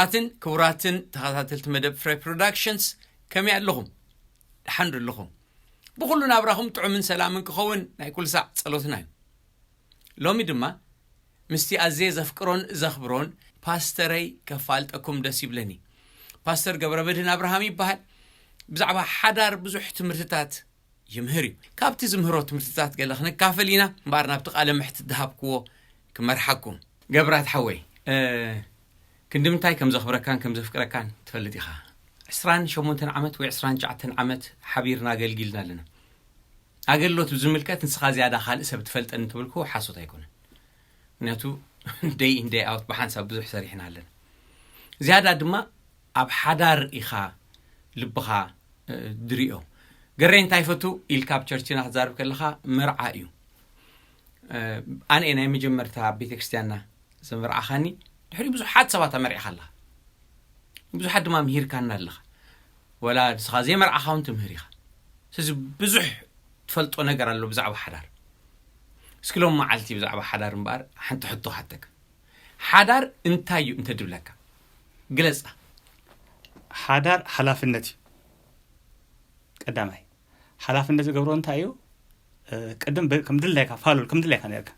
ክቡራትን ክቡራትን ተኸታተልቲ መደብ ፍሬ ፕሮዳክሽንስ፣ ከመይ ኣለኹም? ደሓን ዶ ኣለኹም? ብኹሉ ናብራኹም ጥዑምን ሰላምን ክኸውን ናይ ኩሉ ሳዕ ጸሎትና እዩ። ሎሚ ድማ ምስቲ ኣዝየ ዘፍቅሮን ዘኽብሮን ፓስተረይ ከፋልጠኩም ደስ ይብለኒ። ፓስተር ገብረ መድህን ኣብርሃም ይበሃል። ብዛዕባ ሓዳር ብዙሕ ትምህርትታት ይምህር እዩ። ካብቲ ዝምህሮ ትምህርትታት ገለ ክንካፈል ኢና። እምበኣር ናብቲ ቃለ መሕትት ዝሃብክዎ ክመርሓኩም። ገብራት ሓወይ፣ እ፣ ክንዲ ምንታይ ከም ዘኽብረካን ከም ዘፍቅረካን ትፈልጥ ኢኻ። ዕስራን ሸሞንተን ዓመት ወይ ዕስራን ትሽዓተን ዓመት ሓቢርና ኣገልጊልና ኣለና። ኣገልግሎት ብዝምልከት ንስኻ ዝያዳ ካልእ ሰብ ትፈልጠኒ እንተበልኩ ሓሶት ኣይኮነን። ምክንያቱ ደይ ኢን ደይ ኣውት ብሓንሳብ ብዙሕ ሰሪሕና ኣለና። ዝያዳ ድማ ኣብ ሓዳር ኢኻ ልብኻ፣ እ፣ ድሪኦ። ገረይ እንታይ ፈቱ ኢልካ ኣብ ቸርችና ክትዛርብ ከለኻ መርዓ እዩ። እ፣ ኣነ እየ ናይ መጀመርታ ኣብ ቤተ ክርስቲያንና ዘመርዓኻኒ። ድሕሪ ብዙሓት ሰባት ኣመርዒኻ ኣለኻ። ብዙሓት ድማ ምሂርካና ኣለኻ። ወላ ንስኻ ዘይመርዓኻ እውን ትምህር ኢኻ። ስለዚ ብዙሕ ትፈልጦ ነገር ኣሎ ብዛዕባ ሓዳር። እስኪ ሎም መዓልቲ ብዛዕባ ሓዳር እምበኣር ሓንቲ ሕቶ ክሓተካ። ሓዳር እንታይ እዩ እንተ ድብለካ? ግለጻ። ሓዳር ሓላፍነት እዩ። ቀዳማይ ሓላፍነት ዝገብሮ እንታይ እዩ? እ፣ ቅድም ብ-፣ ከም ድላይካ ፋሉል፣ ከም ድላይካ ነርካ።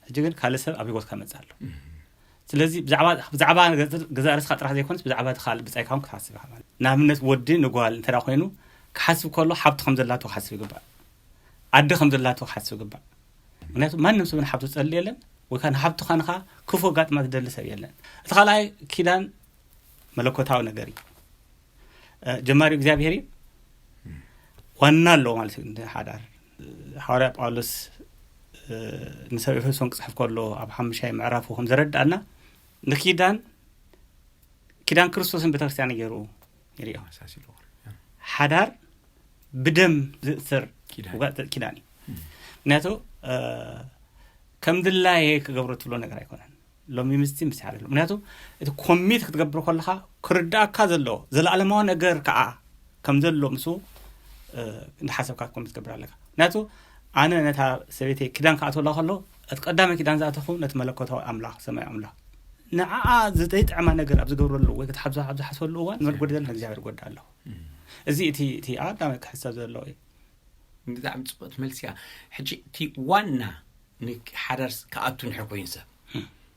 ሕጂ ግን ካልእ ሰብ ኣብ ህይወትካ መጽእ ኣሎ። ስለዚ ብዛዕባ፣ ብዛዕባ ገዛ-፣ ገዛእ ርእስኻ ጥራሕ ዘይኮነስ ብዛዕባ እቲ ካልእ ብጻይካ እውን ክትሓስብ ኢኻ ማለት። ንኣብነት ወዲ ንጓል እንተ ደኣ ኮይኑ ክሓስብ ከሎ ሓብቲ ከም ዘላቶ ክሓስብ ይግባእ። ኣደ ከም ዘላቶ ክሓስብ ይግባእ። ምክንያቱ ማንም ሰብ ንሓብቱ ዝጸልእ የለን፣ ወይ ከኣ ንሓብቱ ኻንኻ ክፉእ ኣጋጥማ ዝደሊ ሰብ የለን። እቲ ካልኣይ ኪዳን መለኮታዊ ነገር እዩ። እ፣ ጀማሪ እግዚኣብሔር እዩ። ዋና ኣለዎ ማለት እዩ። ንሓዳር፣ እ፣ ሃዋርያ ጳውሎስ፣ እ፣ ንሰብ ኤፌሶን ክጽሕፍ ከሎ ኣብ ሓሙሻይ ምዕራፉ ከም ዘረድኣና ንኪዳን፣ ኪዳን ክርስቶስን ቤተክርስትያን ገይሩ ይሪኦ። መሳሲሉ። ሓዳር ብደም ዝእሰር ኪዳን። ውጋጥ ኪዳን እዩ። ምክንያቱ፣ እ፣ ከም ድላየ ክገብሮ ትብሎ ነገር ኣይኮነን። ሎሚ ምስቲ ምስቲ ሓደሎ። ምክንያቱ እቲ ኮሚት ክትገብር ከለኻ ክርዳእካ ዘሎ ዘለኣለማዊ ነገር ከኣ ከም ዘሎ ምስኡ፣ እ፣ እንዳሓሰብካ ኮሚት ትገብር ኣለካ። ምክንያቱ ኣነ ነታ ሰበይተይ ኪዳን ክኣትወላ ከሎ፣ እቲ ቀዳማይ ኪዳን ዝኣተኹ ነቲ መለኮታዊ ኣምላኽ፣ ሰማያዊ ኣምላኽ። ንዓኣ ዘይጠዕማ ነገር ኣብ ዝገብረሉ ወይ ክትሓብዛ ኣብ ዝሓስበሉ እዋን፣ መርጎዲ ዘሎ ንእግዚኣብሔር ይጎዳ ኣለኹ። እዚ እቲ፣ እቲ ቀዳማይ ክሕሰብ ዘለዎ እዩ። ብጣዕሚ ጽቡቕቲ መልሲ እያ። ሕጂ እቲ ዋና ንሓዳር ክኣቱ እንድሕር ኮይኑ ሰብ፣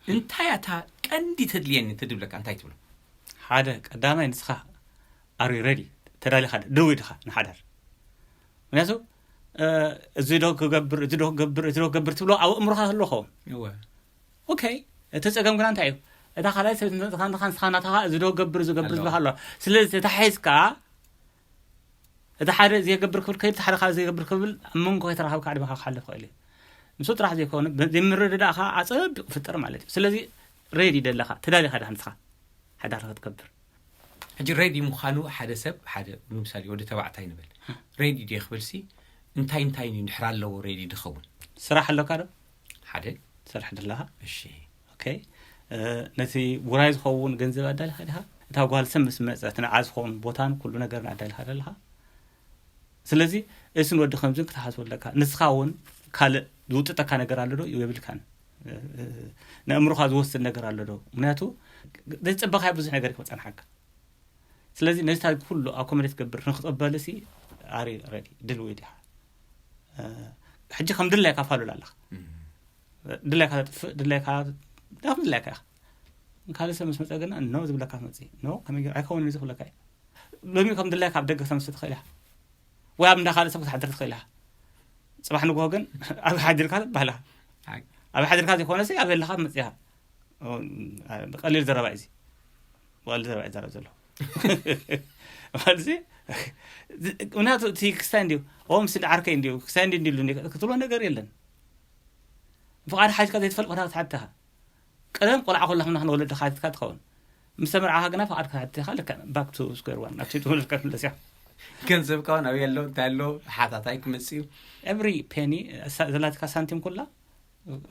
እንታይ እያ እታ ቀንዲ ተድልየኒ እንተ ድብለካ እንታይ ትብሎ? ሓደ፣ ቀዳማይ ንስኻ are you ready? ተዳሊኻ ዶ? ድልው ድኻ ንሓዳር? ምክንያቱ፣ እ፣ እዚ ዶ ክገብር፣ እዚ ዶ ክገብር፣ እዚ ዶ ክገብር ትብሎ ኣብ ኣእምሮኻ ክህሉ ኸውን። እወ። ኦኬ፣ እቲ ጸገም ግና እንታይ እዩ? እታ ካልኣይ ሰበይቲ ንስኻ፣ ንስኻ ናታኻ እዚ ዶ ክገብር፣ እዚ ክገብር ኣለዋ። ዝብልካ ኣለዋ። ስለዚ ተታሒዝካ እቲ ሓደ ዘይገብር ክብል ከይድ፣ እቲ ሓደ ካልእ ዘይገብር ክብል ኣብ መንጎ ከይተራኸብካ ዕድመኻ ክሓልፍ ክእል እዩ። ንሱ ጥራሕ ዘይኮነ፣ ብ-፣ ዘይምርድዳእኻ ኣጸቢቑ ክፍጠር ማለት እዩ። ስለዚ ሬዲ ደለኻ፣ ተዳሊኻ ዲኻ ንስኻ ሓዳር ክትገብር? ሕጂ ሬዲ ምዃኑ ሓደ ሰብ፣ ሓደ ንምሳሌ ወዲ ተባዕታይ ንበል፣ ሬዲ ድየ ክብልሲ እንታይ እንታይ እዩ እንድሕር ኣለዎ ሬዲ ድኸውን? ስራሕ ኣለካ ዶ? ሓደ። ትሰርሕ ደለኻ? እሺ። ኦኬ። እ፣ ነቲ ውራይ ዝኸውን ገንዘብ ኣዳሊኻ ዲኻ? እታ ጓል ሰብ ምስ መጸት ንዓ ዝኸውን ቦታን ኩሉ ነገርን ኣዳሊኻ ደለኻ? ስለዚ እስን ወዲ ከምዝን ክትሓስቡ ኣለካ። ንስኻ እውን ካልእ ዝውጥጠካ ነገር ኣሎ ዶ? የብልካን። እ፣ እ፣ ንእምሮኻ ዝወስድ ነገር ኣሎ ዶ? ምክንያቱ ዘይጸበኻዮ ብዙሕ ነገር እዩ ክበጸንሓካ። ስለዚ ነዚ ኩሉ ኣኮሞዴት ክገብር ንክቕበል ሲ ኣሪ ሬዲ ድልዊ ዲኻ? እ፣ ሕጂ ከም ድላይካ ፋሉል ኣለኻ። እም። ድላይካ ተጥፍእ፣ ድላይካ፣ ከም ድላይካ ኢኻ። ካልእ ሰብ ምስ መጸ ግና ኖ ዝብለካ ትመጽእ። ኖ፣ ከመይ ገይሩ? ኣይከውንን እዚ ክብለካ እዩ። ሎሚ ከም ድላይካ ኣብ ደገ ክተምሲ ትኽእል ኢኻ። ወይ ኣብ እንዳ ካልእ ሰብ ክትሓድር ትኽእል ኢኻ። ጽባሕ ንግሆ ግን ኣብ ሓዲርካ ትበሃል ኢኻ። ኣይ። ኣብ ሓዲርካ ዘይኮነሲ ኣብ ዘለኻ ትመጽእ ኢኻ። ኦ፣ ብቐሊል ዘረባ እዩ እዚ። ብቐሊል ዘረባ እዩ ዝዛረብ ዘሎ። ማለት እዚ፣ ምክንያቱ እቲ ክስታይ እንድዩ፣ ኦ፣ ምስ ዓርከይ እንድዩ፣ ክስታይ እንድዩ እንዲሉ እንድዩ ክትብሎ ነገር የለን። ፍቓድ ሓቲትካ ዘይትፈልጥ ቦታ ክትሓትት ኢኻ። ቀደም ቆልዓ ከለኻ ንወለድኻ ሓቲትካ ትኸውን። ምስ ተመርዓኻ ግና ፍቓድ ክትሓትት ኢኻ፣ ልክዕ ባክ ቱ ስኩዌር ዋን፣ ናብቲ ተወለድካ ትምለስ ኢኻ። ገንዘብካ እውን ኣበይ ኣሎ፣ እንታይ ኣሎ፣ ሓታታይ ክመጽእ እዩ። ኤቭሪ ፔኒ፣ ሳ-፣ ዘላትካ ሳንቲም ኩላ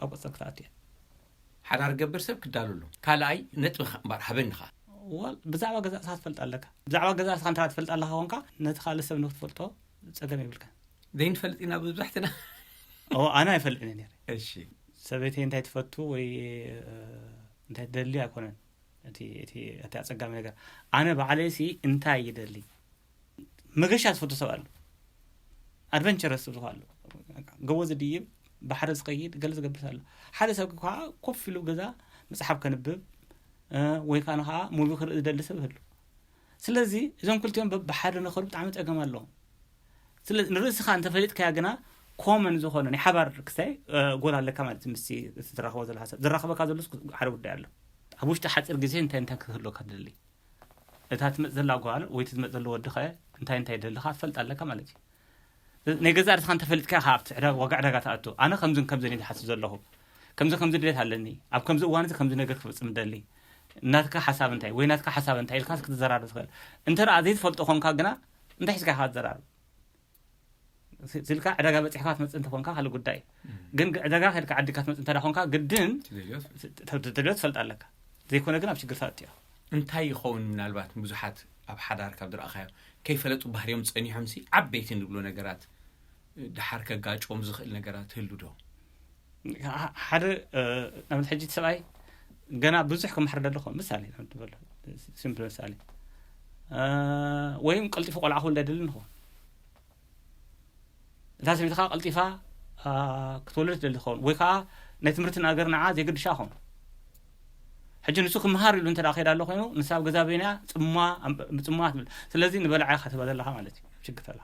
ኣብ ቁጽሪ ክትኣቱ እያ። ሓዳር ገብር ሰብ ክዳሉ ኣሎ። ካልኣይ ነጥቢ እምበኣር ሃበኒ ኸኣ። ዋል፣ ብዛዕባ ገዛእ ስኻ ትፈልጥ ኣለካ። ብዛዕባ ገዛእ ስኻ እንተ ትፈልጥ ኣለኻ ኾንካ፣ ነቲ ካልእ ሰብ ንክትፈልጦ ጸገም የብልካን። ዘይንፈልጥ ኢና ብብዛሕትና። ኦ፣ ኣነ ኣይፈልጥን እየ ነይረ። እሺ። ሰበይተይ እንታይ ትፈቱ ወይ፣ እ፣ እንታይ ትደሊ ኣይኮነን። እቲ እቲ እቲ ኣጸጋሚ ነገር ኣነ ባዕለይሲ እንታይ ይደሊ? መገሻ ዝፈቱ ሰብ ኣሎ። ኣድቨንቸረስ ዝብሉ ኣሎ። ጎቦ ዝድይብ፣ ባሕሪ ዝኸይድ፣ ገለ ዝገብር ኣሎ። ሓደ ሰብ ከዓ ኮፍ ኢሉ ገዛ መጽሓፍ ከንብብ ወይ ከዓ ከዓ ሙቪ ክርኢ ዝደሊ ሰብ ይህሉ። ስለዚ እዞም ክልቲኦም ብሓደ ንኽሩ ብጣዕሚ ጸገም ኣለዎም። ስለዚ ንርእስኻ እንተፈሊጥካያ ግና ኮመን ዝኾነ ናይ ሓባር ክስታይ ጎል ኣለካ ማለት ምስ ትራኸቦ ዘለካ ሰብ ዝራኸበካ ዘሎ ሓደ ጉዳይ ኣሎ። ኣብ ውሽጢ ሓፂር ግዜ እንታይ እንታይ ክህልወካ ትደሊ? እታ ትመፅ ዘላ ጓል ወይ ትመፅ ዘሎ ወዲ ኸ እንታይ እንታይ ደለኻ ትፈልጥ ኣለካ ማለት እዩ። ናይ ገዛእ ርእስኻ እንተፈሊጥካ ኢኻ ኣብቲ ዋጋ ዕዳጋ ትኣቱ። ኣነ ከምዝን ከምዝን እየ ዝሓስብ ዘለኹ፣ ከምዚ ከምዚ ድሌት ኣለኒ፣ ኣብ ከምዚ እዋን እዚ ከምዚ ነገር ክፍፅም ደሊ፣ ናትካ ሓሳብ እንታይ ወይ ናትካ ሓሳብ እንታይ ኢልካ ክትዘራረብ ትኽእል። እንተ ደኣ ዘይትፈልጦ ኮንካ ግና እንታይ ሒዝካ ኢኻ ትዘራርብ? ስልካ ዕዳጋ በፂሕካ ትመፅእ እንተኾንካ ካልእ ጉዳይ እዩ። ግን ዕዳጋ ከድካ ዓዲካ ትመፅእ እንተ ኮንካ ግድን ትደልዮ ትፈልጥ ኣለካ። ዘይኮነ ግን ኣብ ሽግር ትኣቱ እያ። እንታይ ይኸውን? ምናልባት ብዙሓት ኣብ ሓዳር ካብ ዝረኣኻዮ ከይፈለጡ ባህርዮም ፀኒሖም ሲ ዓበይቲ ንብሎ ነገራት ድሓር ከጋጭዎም ዝኽእል ነገራት ህሉ ዶ? ሓደ ንኣብነት ሕጂ እቲ ሰብኣይ ገና ብዙሕ ክምሓር ደሎ ኾን ምሳሌ ንበሎ ሲምፕል ምሳሌ ወይም ቀልጢፉ ቆልዓ ክወልድ ኣይደልን ኾን እታ ሰበይቲ ከዓ ቀልጢፋ ክትወልድ ትደሊ ትኸውን ወይ ከዓ ናይ ትምህርቲ ነገር ንዓ ዘየገድሻ ኾን ሕጂ ንሱ ክምሃር ኢሉ እንተ ከይዳ ኣሎ ኮይኑ ንሳ ኣብ ገዛ በይና ጽማ ብጽማ ትብል ስለዚ ንበልዓ ኢኻ ትህባ ዘለኻ ማለት እዩ ሽግር ተላ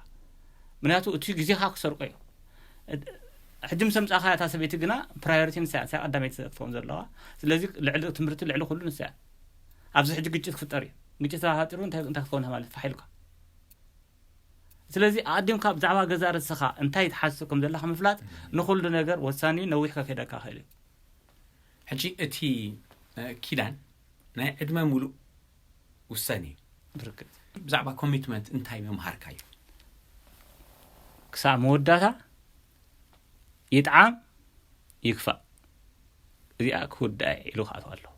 ምክንያቱ እቲ ግዜኻ ክሰርቆ እዩ ሕጂ ምስ ኣምጻእኻ እታ ሰበይቲ ግና ፕራዮሪቲ ንሳ እያ ቀዳመይቲ ክትከውን ዘለዋ ስለዚ ልዕሊ ትምህርቲ ልዕሊ ኩሉ ንሳ እያ ኣብዚ ሕጂ ግጭት ክፍጠር እዩ ግጭት ተፈጢሩ እንታይ እንታይ ክትከውን ማለት ፋሕ ኢልካ ስለዚ ኣቐዲምካ ብዛዕባ ገዛ ርእስኻ እንታይ ትሓስብ ከም ዘለኻ ምፍላጥ ንኹሉ ነገር ወሳኒ እዩ ነዊሕ ከከይደካ ክእል እዩ ሕጂ እቲ ኪዳን ናይ ዕድመ ሙሉእ ውሳኔ እዩ ብርግጽ ብዛዕባ ኮሚትመንት እንታይ መምሃርካ እዩ ክሳብ መወዳእታ ይጥዓም ይክፋእ እዚኣ ክውድኣ ኢሉ ክኣትዋ ኣለዎ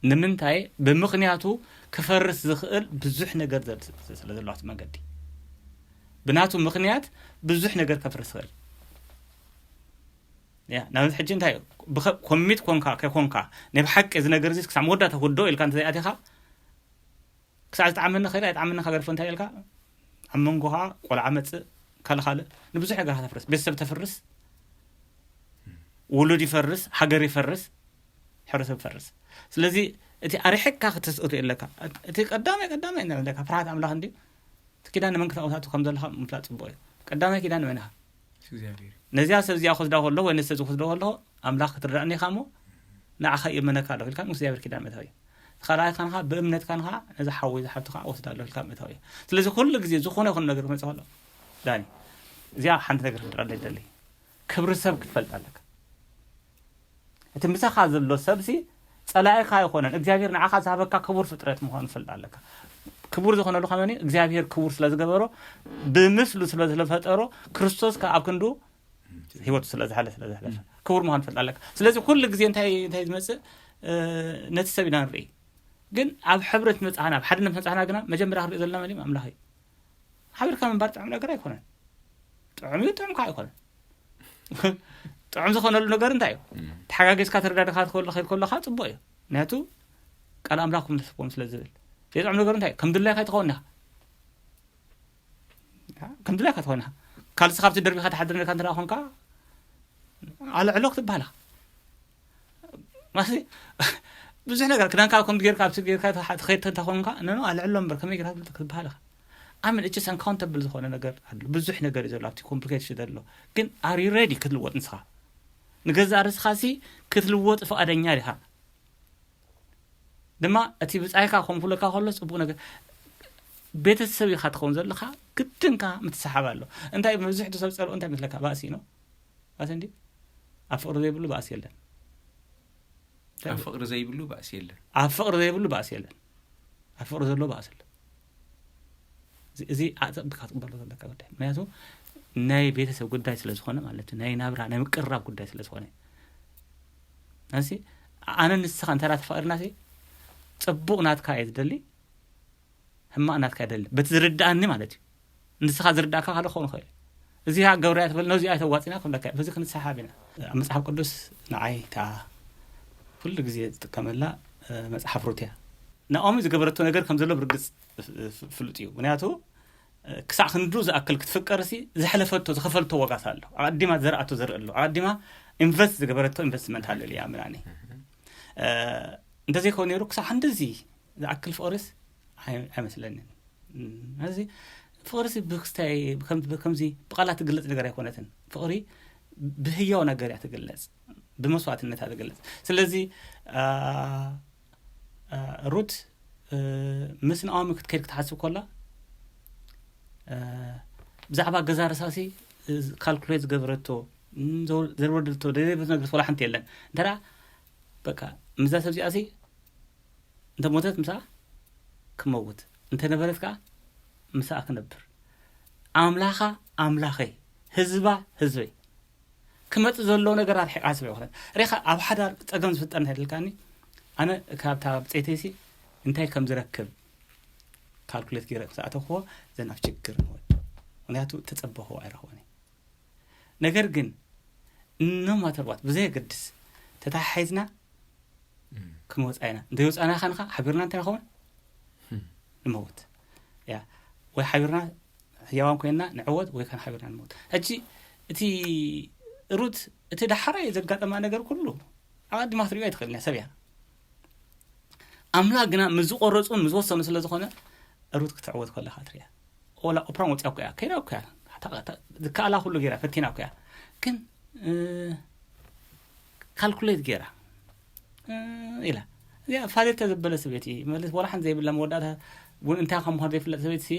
ንምንታይ ብምኽንያቱ ክፈርስ ዝኽእል ብዙሕ ነገር ስለ ዘለዋት መንገዲ ብናቱ ምኽንያት ብዙሕ ነገር ከፍርስ ይኽእል ያ ናብነት ሕጂ እንታይ ኮሚት ኮንካ ከይኮንካ ናይ ብሓቂ እዚ ነገር እዚ ክሳብ መወዳእታ ክወዶ ኢልካ እንተዘይኣቲኻ ክሳዕ ዝጠዓመኒ ኸይደ ኣይጠዓመኒ ከገርፎ እንታይ ኢልካ ኣብ መንጎኻ ቆልዓ መፅእ ካልእ ካልእ ንብዙሕ ነገር ተፍርስ ቤተሰብ ተፍርስ ውሉድ ይፈርስ ሃገር ይፈርስ ሕብረተሰብ ይፈርስ ስለዚ እቲ ኣርሕቅካ ክትስእቱ የለካ እቲ ቀዳማይ ቀዳማይ ኣለካ ፍርሃት ኣምላኽ እንዲ እቲ ኪዳን ንመን ክትኣውሳቱ ከም ዘለካ ምፍላጥ ፅቡቅ እዩ ቀዳማይ ኪዳን ንመን ኢኻ ነዚኣ ሰብ እዚኣ ክወስዳ ከሎ ወይ ነዚ ሰብ ዝክወስዶ ከሎ ኣምላኽ ክትረዳእኒ ኢኻ እሞ ንዓኻ ይእመነካ ኣለኹ ኢልካ ምስ እግዚኣብሔር ኪዳን ምእታው እዩ ካልኣይ ካንኻ ብእምነት ካንኻ ነዚ ሓወይ ዝሓብቲ ከዓ ወስዳ ኣለኹ ኢልካ ምእታው እዩ ስለዚ ኩሉ ግዜ ዝኾነ ይኹን ነገር ክመፅእ ከሎ ዳኒ እዚኣ ሓንቲ ነገር ክድረለ ይደሊ ክብሪ ሰብ ክትፈልጥ ኣለካ እቲ ምሳኻ ዘሎ ሰብሲ ጸላኢኻ ኣይኮነን እግዚኣብሔር ንዓኻ ዝሃበካ ክቡር ፍጥረት ምዃኑ ፈልጥ ኣለካ ክቡር ዝኾነሉ ከመኒ እግዚኣብሔር ክቡር ስለ ዝገበሮ ብምስሉ ስለ ዝፈጠሮ ክርስቶስ ካብ ኣብ ክንዱ ህይወቱ ስለ ዝሃለ ስለ ዝሕለፈ ክቡር ምዃኑ ፈልጥ ኣለካ ስለዚ ኩሉ ግዜ እንታይ እንታይ ዝመጽእ ነቲ ሰብ ኢና ንርኢ ግን ኣብ ሕብረት መጽሓና ኣብ ሓድነት መጽሓና ግና መጀመርያ ክንርኢ ዘለና መን ኣምላኽ እዩ ሓቢርካ ምንባር ጥዑም ነገር ኣይኮነን ጥዑም እዩ ጥዑም ከዓ ኣይኮነን ጥዑም ዝኾነሉ ነገር እንታይ እዩ ተሓጋጊዝካ ተረዳድኻ ትኸሉ ከይድ ከለካ ፅቡቅ እዩ ምክንያቱ ቃል ኣምላኽ ኩም ተስቦም ስለ ዝብል ዘይጥዑም ነገር እንታይ እዩ ከም ድላይካ ይትኸውን ኢኻ ከም ድላይካ ትኸውን ኢኻ ካልሲ ካብቲ ደርቢኻ ተሓድር ነካ እንተ ኮንካ ኣልዕሎ ክትበሃል ኢኻ ማሲ ብዙሕ ነገር ክዳንካ ከምዚ ጌርካ ኣብዚ ጌርካ ትኸይድ እንተ ኮንካ ነኖ ኣልዕሎ እምበር ከመይ ጌርካ ክትበሃል ኢኻ ኣምን እችስ ኣንካውንተብል ዝኾነ ነገር ኣሎ ብዙሕ ነገር እዩ ዘሎ ኣብቲ ኮምፕሊኬሽን ዘሎ ግን ኣር ዩ ሬዲ ክትልወጥ ንስኻ ንገዛእ ርእስኻ ሲ ክትልወጥ ፍቓደኛ ዲኻ ድማ እቲ ብጻይካ ኮንኩለካ ከሎ ጽቡቅ ነገር ቤተሰብ ኢኻ ትኸውን ዘለኻ ግድንካ ምትሰሓብ ኣሎ እንታይ መብዝሕቱ ሰብ ጸልኦ እንታይ መስለካ ባእሲ ነው ባእሲ እንዲ ኣብ ፍቅሪ ዘይብሉ ባእሲ የለን ኣብ ፍቅሪ ዘይብሉ ባእሲ የለን ኣብ ፍቅሪ ዘይብሉ ባእሲ የለን ኣብ ፍቅሪ ዘሎ ባእሲ ኣሎ እዚ ኣጥብካ ትቅበሎ ዘለካ ጉዳይ ምክንያቱ ናይ ቤተሰብ ጉዳይ ስለ ዝኾነ ማለት እዩ ናይ ናብራ ናይ ምቅራብ ጉዳይ ስለ ዝኾነ ኣንሲ ኣነ ንስኻ እንተ ተፋቅርና ሲ ጽቡቅ ናትካ እየ ዝደሊ ሕማቅ ናትካ ይደሊ በቲ ዝርድኣኒ ማለት እዩ ንስኻ ዝርዳእካ ካልእ ክኸውን ይኽእል እዚ ገብርያ ትብል ነዚ ኣይተዋፅና ክብለካ በዚ ክንሰሓብ ኢና ኣብ መፅሓፍ ቅዱስ ንዓይ ከዓ ኩሉ ግዜ ዝጥቀመላ መፅሓፍ ሩት እያ ናኦሚ ዝገበረቶ ነገር ከም ዘሎ ብርግጽ ፍሉጥ እዩ። ምክንያቱ ክሳዕ ክንድኡ ዝኣክል ክትፍቀርሲ ዘሕለፈቶ ዝኸፈልቶ ዋጋት ኣሎ። ኣቐዲማ ዘርኣቶ ዘርኢ ኣሎ። ኣቐዲማ ኢንቨስት ዝገበረቶ ኢንቨስትመንት ኣሎ ኢለ ይኣምን ኣነ። እንተዘይኮነ ነይሩ ክሳዕ ክንድዚ ዝኣክል ፍቕርስ ኣይመስለንን። እዚ ፍቕርሲ ብክስታይ ከምዚ ብቃላት ትግለጽ ነገር ኣይኮነትን። ፍቕሪ ብህያው ነገር እያ ትግለጽ፣ ብመስዋዕትነት እያ ትግለጽ። ስለዚ ሩት ምስ ናኦሚ ክትከይድ ክትሓስብ ኮላ ብዛዕባ ገዛ ርሳሲ ካልኩሌት ዝገበረቶ ዘርወደልቶ ደሌበት ነገር ወላ ሓንቲ የለን። እንተ በቃ ምዛ ሰብ እዚኣ ሲ እንተ ሞተት ምሳኣ ክመውት፣ እንተ ነበረት ከዓ ምሳኣ ክነብር። ኣምላኻ ኣምላኸይ፣ ህዝባ ህዝበይ፣ ክመጽእ ዘለዎ ነገር ኣርሒቕ ሓስብ ኣይኮነን። ሬኻ ኣብ ሓዳር ጸገም ዝፍጠር እንታይ ኢልካኒ? ኣነ ካብታ ብጸይተይሲ እንታይ ከም ዝረክብ ካልኩሌት ገይረ ምስ ኣተኽዎ ዘናፍ ችግር ንወድ። ምክንያቱ ተጸበኽዎ ኣይረኽቦን። ነገር ግን no matter what ብዘየገድስ ተተሓሒዝና ክንወፃ ኢና። እንተይወፃና ከንካ ሓቢርና እንታይ ንኸውን? ንመውት። ያ ወይ ሓቢርና ሕያዋን ኮይንና ንዕወት ወይ ከን ሓቢርና ንመውት። ሕጂ እቲ ሩት እቲ ዳሕራይ ዘጋጠማ ነገር ኩሉ ኣቐዲማ ክትሪኦ ኣይትኽእልን እያ፣ ሰብ እያ። ኣምላኽ ግና ምስ ዝቆረፁን ምስ ወሰኑ ስለ ዝኾነ ሩት ክትዕወት ከለኻ ትሪያ። ወላ ኦፕራን ወፂኣ እኮ እያ፣ ከይዳ እኮ እያ፣ ዝከኣላ ኩሉ ገይራ ፈቲና እኮ እያ። ግን ካልኩሌት ገይራ ኢላ እዚኣ ፋሌተ ዘበለ ሰበይቲ ማለት ወላ ሓንቲ ዘይብላ መወዳእታ እውን እንታይ ከም ምዃን ዘይፍለጥ ሰበይቲ ሲ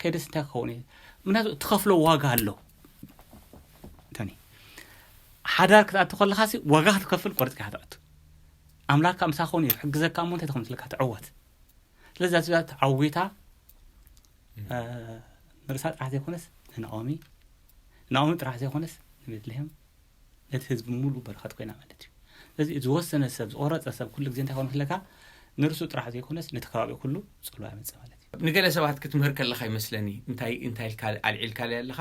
ከይደስ እንታይ ክኸውን እዩ? ምክንያቱ ትኸፍሎ ዋጋ ኣሎ። እንተኒ ሓዳር ክትኣቱ ከለኻ ሲ ዋጋ ክትከፍል ቆሪፅካ ክትኣቱ። ኣምላኽካ ምሳኻ ውን እዩ ሕግዘካ እሞ እንታይ ትኸውን ትልካ ትዕወት። ስለዚ እዛ ተዓዊታ ንርእሳ ጥራሕ ዘይኮነስ ንናኦሚ፣ ንናኦሚ ጥራሕ ዘይኮነስ ንቤትልሄም ነቲ ህዝቢ ሙሉእ በረኸት ኮይና ማለት እዩ። ስለዚ ዝወሰነ ሰብ ዝቆረፀ ሰብ ኩሉ ግዜ እንታይ ኮነ ክለካ ንርእሱ ጥራሕ ዘይኮነስ ነቲ ከባቢ ኩሉ ፅልዋ ይመፅእ ማለት እዩ። ንገለ ሰባት ክትምህር ከለኻ ይመስለኒ እንታይ እንታይ ኢልካ ኣልዒልካ ኣለኻ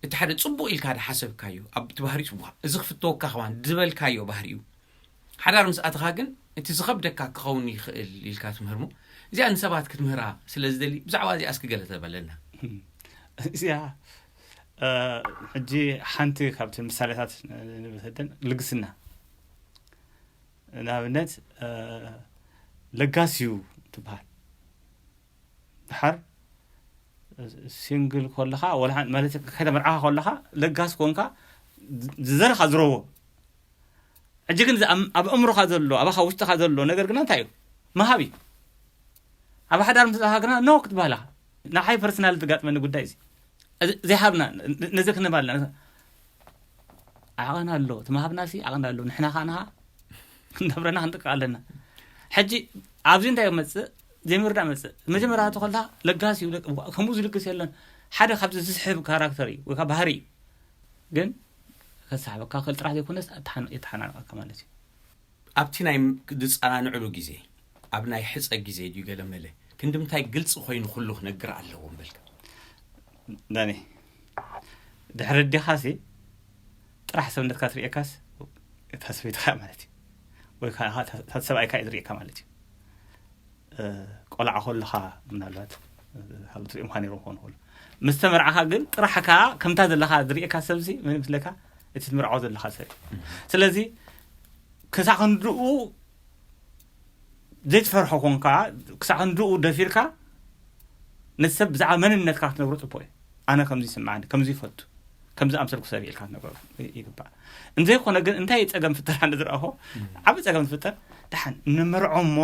እቲ ሓደ ፅቡቕ ኢልካ ዝሓሰብካዮ ኣብቲ ባህሪ ፅቡቕ እዚ ክፍተወካ ከማን ዝበልካዮ ባህሪ እዩ። ሓዳር ምስ ኣተኻ ግን እቲ ዝኸብደካ ክኸውን ይኽእል ኢልካ ትምህርሞ እዚኣ ንሰባት ክትምህራ ስለ ዝደሊ ብዛዕባ እዚኣ እስኪ ገለ ተበለና። እዚኣ ሕጂ ሓንቲ ካብቲ ምሳሌታት ንብልተደን ልግስና ንኣብነት ለጋስ እዩ ትበሃል። ድሓር ሲንግል ኮለኻ ወላ ማለት ከተመርዓኻ ኮለኻ ለጋስ ኮንካ ዝዘረኻ ዝረቦ። ሕጂ ግን ኣብ ኣእምሮኻ ዘሎ ኣባኻ ውሽጥኻ ዘሎ ነገር ግና እንታይ እዩ? ምሃብ እዩ። ኣብ ሓዳር ምስ ኣኻ ግና ኖ ክትበሃል ኢኻ። ንዓይ ፐርሰናል ዝጋጥመኒ ጉዳይ እዚ ዘይሃብና ነዚ ክንባልና ዓቐን ኣሎ። እቲ ምሃብና ሲ ዓቐን ኣሎ። ንሕና ኸዓ ንኻ ክንነብረና ክንጥቀቕ ኣለና። ሕጂ ኣብዚ እንታይ መፅእ ዘይምርዳእ መፅእ። መጀመርያ ተኸልታ ለጋስ እዩ። ከምኡ ዝልግስ የለን። ሓደ ካብዚ ዝስሕብ ካራክተር እዩ ወይ ከዓ ባህሪ እዩ። ግን ከሳሕበካ ክእል ጥራሕ ዘይኮነስ የተሓናንቐካ ማለት እዩ። ኣብቲ ናይ ዝፀናንዕሉ ግዜ ኣብ ናይ ሕፀ ግዜ ድዩ ገለ መለ ክንዲ ምንታይ ግልፂ ኮይኑ ኩሉ ክነግር ኣለዎ ምበልካ? ዳኒ ድሕሪ ኣዴኻሲ ጥራሕ ሰብነትካ ትርእየካስ እታ ሰበይትኻ ማለት እዩ ወይ ከዓ እታ ሰብኣይካ እዩ ዝርእየካ ማለት እዩ። ቆልዓ ከለኻ ምናልባት ካልኦት ሪኦም ካ ነይሮም ክኾኑ ይኽእሉ። ምስ ተመርዓኻ ግን ጥራሕ ከኣ ከምታ ዘለኻ ዝርእየካ ሰብሲ መን ይመስለካ? እቲ ትምርዓዎ ዘለኻ ሰብ እዩ። ስለዚ ክሳዕ ክንድኡ ዘይትፈርሖ ኮንካ ክሳዕ ክንድኡ ደፊርካ ነቲ ሰብ ብዛዕባ መንነትካ ክትነግሮ ፅቡቅ እዩ። ኣነ ከምዚ ይስምዓኒ፣ ከምዚ ይፈቱ፣ ከምዚ ኣምሰልኩ ሰብ ኢልካ ክትነግሮ ይግባእ። እንዘይኮነ ግን እንታይ እዩ ፀገም ፍጠር ኣነ ዝረኣኹ ዓቢ ፀገም ዝፍጠር ደሓን ንምርዖ እሞ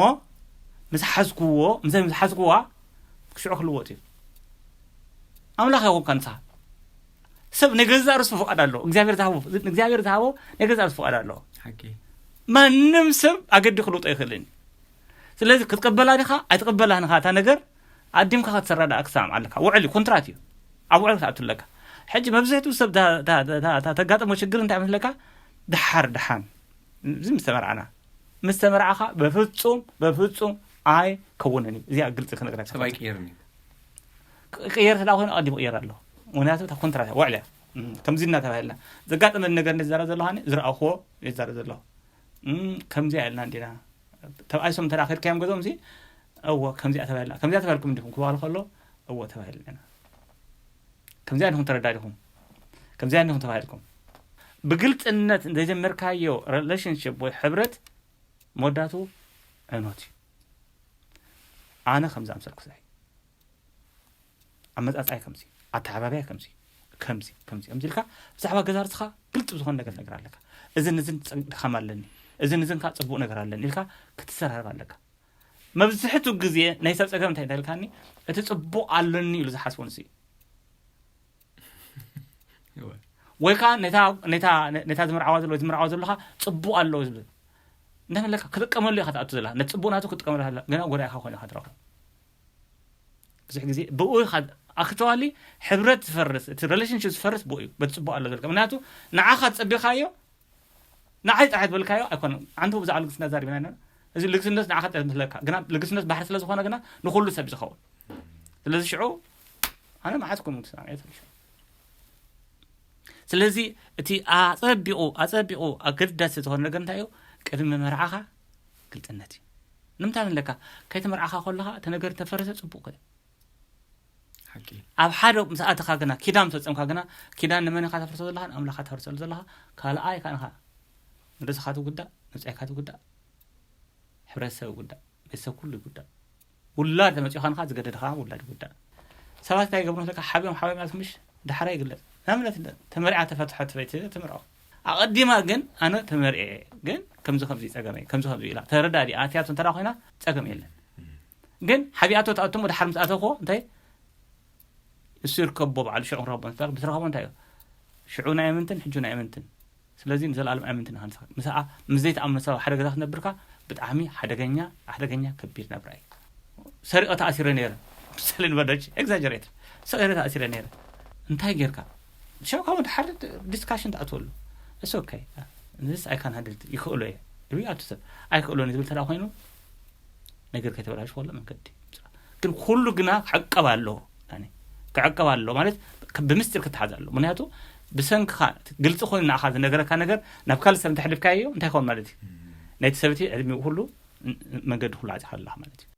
ምስ ሓዝክዎ ምስይ ምስ ሓዝክዋ ክሽዑ ክልወጥ እዩ። ኣምላኽ ይኹንካ ንስኻ ሰብ ናይ ገዛእ ርእሱ ፍቓድ ኣለዎ እግዚኣብሔር ዝሃቦ እግዚኣብሔር ዝሃቦ ናይ ገዛእ ርእሱ ፍቓድ ኣለዎ። ማንም ሰብ ኣገዲ ክልውጦ ኣይኽእልን እዩ። ስለዚ ክትቅበላ ዲኻ ኣይትቅበላን ኢኻ እታ ነገር ኣዲምካ ክትሰራ ደኣ ክሰማምዓ ኣለካ። ውዕል እዩ ኮንትራት እዩ። ኣብ ውዕል ክትኣቱ ኣለካ። ሕጂ መብዝሕትኡ ሰብ ተጋጠሞ ሽግር እንታይ መስለካ? ደሓር ደሓን እዚ ምስ ተመርዓና ምስ ተመርዓኻ በፍጹም በፍጹም ኣይከውንን እዩ። እዚኣ ግልፂ ክነግረካ ሰብ ኣይቅየርን እዩ። ክቅየር ስለ ኮይኑ ኣቀዲሙ ክቅየር ኣለዎ። ምክንያቱ እታ ኮንትራት እያ ውዕል እያ። ከምዚ እናተባሂልና ዘጋጠመኒ ነገር ዝዛረብ ዘለኹ ኣነ ዝረኣኽዎ ይዛረብ ዘለኹ። ከምዚ ኢልና እንዲና ተባኢሶም እንተ ከድካዮም ገዝኦም ሲ እወ ከምዚኣ ተባሂልና ከምዚኣ ተባሂልኩም እንዲኹም ክበሃል ከሎ እወ ተባሂልና ኢና። ከምዚኣ እንዲኹም ተረዳዲኹም፣ ከምዚኣ እንዲኹም ተባሂልኩም። ብግልፅነት ዘይጀመርካዮ ሪሌሽንሽፕ ወይ ሕብረት መወዳቱ ዕኖት እዩ። ኣነ ከምዚ ኣምሰልኩ ሰይ ኣመፃፃይ ከምዚ፣ ኣተሓባብያ ከምዚ፣ ከምዚ ከምዚ ከምዚ ኢልካ ብዛዕባ ገዛ ርስኻ ግልፂ ብዝኾነ ነገር ነገር ኣለካ። እዝን እዝን ድኻም ኣለኒ፣ እዝን እዝን ከዓ ፅቡቅ ነገር ኣለኒ ኢልካ ክትዘራረብ ኣለካ። መብዝሕቱ ግዜ ናይ ሰብ ፀገም እንታይ እንዳልካኒ፣ እቲ ፅቡቅ ኣለኒ ኢሉ ዝሓስቦ ንስ እዩ። ወይ ከዓ ነታ ዝምርዓዋ ዘሎ ዝምርዓዋ ዘለካ ፅቡቅ ኣለዎ ዝብል እንዳመለካ ክጥቀመሉ ኢካ ትኣቱ ዘላ ነቲ ፅቡቅ ናቱ ክጥቀመሉ ገና ጎዳኢካ ኮይኑ ኢካ ትረክቦ። ብዙሕ ግዜ ብኡ ኢካ ኣክቸዋሊ ሕብረት ዝፈርስ እቲ ሪሌሽንሽፕ ዝፈርስ ብኡ እዩ። በቲ ፅቡቅ ኣሎ ዘልካ ምክንያቱ ንዓካ ዝፀቢካዮ ንዓይ ጥራሕ ዝበልካዮ ኣይኮነን። ዓንተ ብዛዕባ ልግስና ዛሪብና ኢና። እዚ ልግስነት ንዓካ ጥራሕ ዝመስለካ ግና ልግስነት ባሕሪ ስለ ዝኾነ ግና ንኩሉ ሰብ ዝኸውን ስለዚ ሽዑ ኣነ መዓት ኮም ትሰማዕ እየ ትብል ሽዑ። ስለዚ እቲ ኣጸቢቑ ኣጸቢቑ ኣገዳሲ ዝኾነ ነገር እንታይ እዩ? ቅድሚ መርዓኻ ግልጽነት እዩ። ንምንታይ ኣለካ? ከይተመርዓኻ ከለኻ እቲ ነገር ተፈረሰ ጽቡቕ ከ ሓቂ ኣብ ሓደ ምስ ኣተኻ ግና ኪዳን ፈጸምካ ግና ኪዳን ንመን ኢኻ ተፍርሶ ዘለኻ? ንኣምላኻ ተፍርሰሉ ዘለኻ። ካልኣይ ካንኻ ንርእስኻ ትጉዳእ፣ ንብጻይካ ትጉዳእ፣ ሕብረተሰብ ይጉዳእ፣ ቤተሰብ ኩሉ ይጉዳእ። ውላድ ተመጺኡ ካንኻ ዝገደድኻ ውላድ ይጉዳእ። ሰባት እንታይ ይገብሩ መስለካ? ሓብዮም ሓብዮም ያትምሽ ዳሕራ ይግለጽ። ንኣብነት ተመሪዓ ተፈትሐት ሰበይቲ ትምርዖ ኣቐዲማ ግን ኣነ ተመሪዐ ግን ከምዚ ከምዚ ጸገመ ከምዚ ከምዚ ኢላ ተረዳዲኣ ኣትያቶ እንተ ኮይና ጸገም የለን። ግን ሓቢኣቶ ተኣቱም ወደ ሓር ምስ ኣተኮ እንታይ እሱ ይርከቦ በዓሉ ሽዑ ክረኽቦ እንተ ብትረኽቦ እንታይ እዩ ሽዑ ናይ ምንትን ሕጁ ናይ ምንትን ስለዚ ንዘለኣለም ኣይምንትን ኢኻ ንስኻ ምስኣ ምስ ዘይትኣምኖ ሰብ ሓደ ገዛ ክትነብርካ ብጣዕሚ ሓደገኛ ሓደገኛ ከቢድ ናብራ እዩ። ሰሪቐ ተኣሲረ ነይረ ምሳሌ ንበል ዶች ኤግዛጀሬት ሰሪቐ ተኣሲረ ነይረ እንታይ ጌርካ ሸው ካብ ሓደ ዲስካሽን ትኣትወሉ እስ ኦኬ ንስ ኣይካን ሃንድል ይኽእሎ እየ ሪኣቱ ሰብ ኣይክእሎን ዝብል ተዳ ኮይኑ ነገር ከይተበላሽ ከሎ መንገዲ ግን ኩሉ ግና ክዕቀብ ኣለዎ ክዕቀብ ኣለዎ ማለት ብምስጢር ክትሓዝ ኣለዎ ምክንያቱ ብሰንክኻ ግልፂ ኮይኑ ንኣኻ ዝነገረካ ነገር ናብ ካልእ ሰብ እንተሕሊፍካዮ እንታይ ክኸውን ማለት እዩ ናይቲ ሰብቲ ዕድሚኡ ኩሉ መንገዲ ኩሉ ዓፂኻ ኣለኻ ማለት እዩ